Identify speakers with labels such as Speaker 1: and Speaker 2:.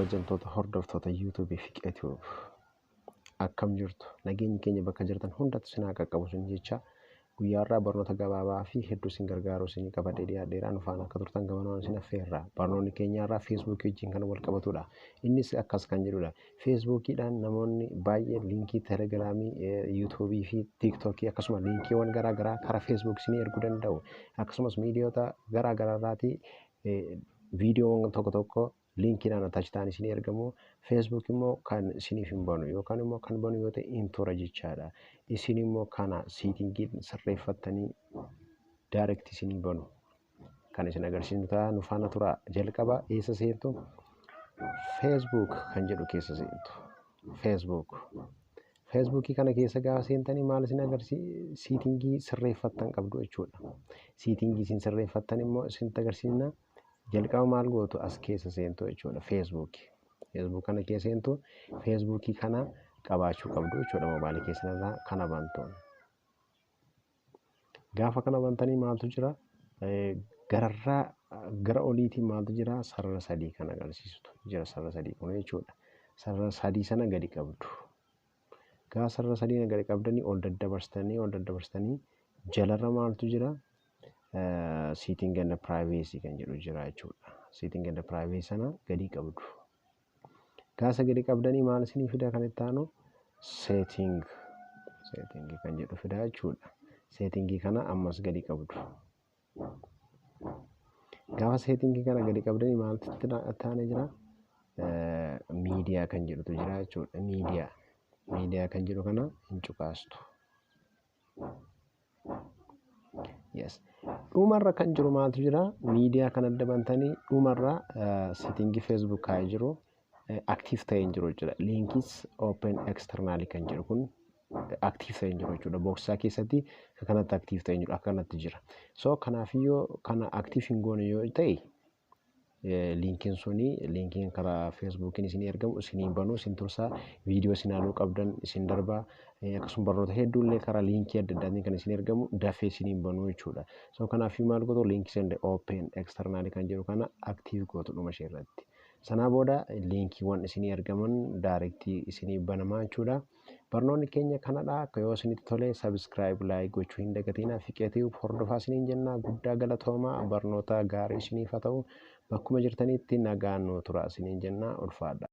Speaker 1: Kabajamtoota hordoftoota YouTube Fiqee Tube, akkam jirtu? Nageenyi keenya bakka jirtan hundatti isin haa qaqqabu isin jecha, guyyaa irraa barnoota gabaabaa fi hedduu isin gargaaru isin qabadhee dhiyaadheera. Nu faana akka turtan gamanaan isin affeerra. Barnoonni keenya irraa Feesbuukii wajjin kan wal qabatudha. Innis akkas kan jedhudha: Feesbuukiidhaan namoonni baay'een liinkii Telegiraamii, Yuutuubii fi Tiiktookii, akkasuma liinkiiwwan garaa garaa karaa Feesbuuk isinii erguu danda'u. Akkasumas miidiyoota garaa garaa irraatii viidiyoowwan tokko tokko liinkiidhaan attach ta'an isinii ergamu. Facebook immoo kan isiniif hin banu yookaan immoo kan banu yoo ta'e hin tura jechaadha. Isin immoo kana settingiin sirreeffattanii direct isinii banu kan isin agarsiisnu ta'a. Nu faana tura. Jalqaba eessa seentu? Facebook kan jedhu keessa seentu. Feesbuukii kana keessa gaafa seentanii maal isin agarsiisa? Settingii sirreeffattan qabdu jechuudha. Settingii isin sirreeffattan immoo isinitti agarsiisna. Jalqaba maal gootu? As keessa seentu jechuudha. Feesbuukii. Feesbuuk kana keessa seentu. Feesbuukii kana qabaachuu qabdu jechuudha. Moobaayilii keessan irraa kana bantu. Gaafa kana bantanii maaltu jira? Gararraa gara oliitiin maaltu jira? Sarara sadii kan agarsiistu jira. Sarara sadii kun jechuudha. Sarara sadii sana gadi qabdu. Gaafa sarara sadii gadi qabdanii ol daddabarsitanii, ol daddabarsitanii, jalarra maaltu jira? Setting and privacy kan jedhu jira jechuudha. Setting and privacy sana gadi qabdu. Gaafa gadi qabdanii maal isinii fida? Kan itti aanu setting kan jedhu fida jechuudha. Settingii kana ammas gadi qabdu. Gaafa settingii kana gadi qabdanii maaltu itti aanee jira? Miidiyaa kan jedhutu jira jechuudha. Miidiyaa. Miidiyaa kan jedhu kana hin cuqaastu. Yes. Dhumarra kan jiru maaltu jira? Miidiyaa kana adda bantanii dhumarra settingii Facebook kaa'ee jiru active ta'ee hin jiru jechuudha. Links open externally kan jedhu kun active ta'ee hin jiru jechuudha. Boxsaa keessatti akka kanatti active ta'ee hin jiru, akka kanatti jira. So kanaafiyyoo kana active hin goone yoo ta'e, liinkiin suni, liinkiin karaa Feesbuukiin isinii ergamu isinii banuu, isin tursaa, viidiyoo isin haaluu qabdan isin darbaa, akkasuma barnoota hedduullee karaa liinkii adda addaatiin kan isin ergamu dafee isiniin banuu jechuudha. So kanaafii maal gootu? Links and open externally kan jedhu kana active gootu dhuma ishee irratti. Sanaa booda liinkiiwwan isinii ergaman directii isinii banamaa jechuudha. Barnoonni keenya kanadha. Akka yoo isinitti tole subscribe, like gochuu hin dagatinaa. Fiqee Tube hordofaa isiniin jenna. Guddaa galatoomaa. Barnoota gaarii isiniif haa ta'u. Bakkuma jirtanitti nagaan nuu tura isiniin jenna. Ulfaadha.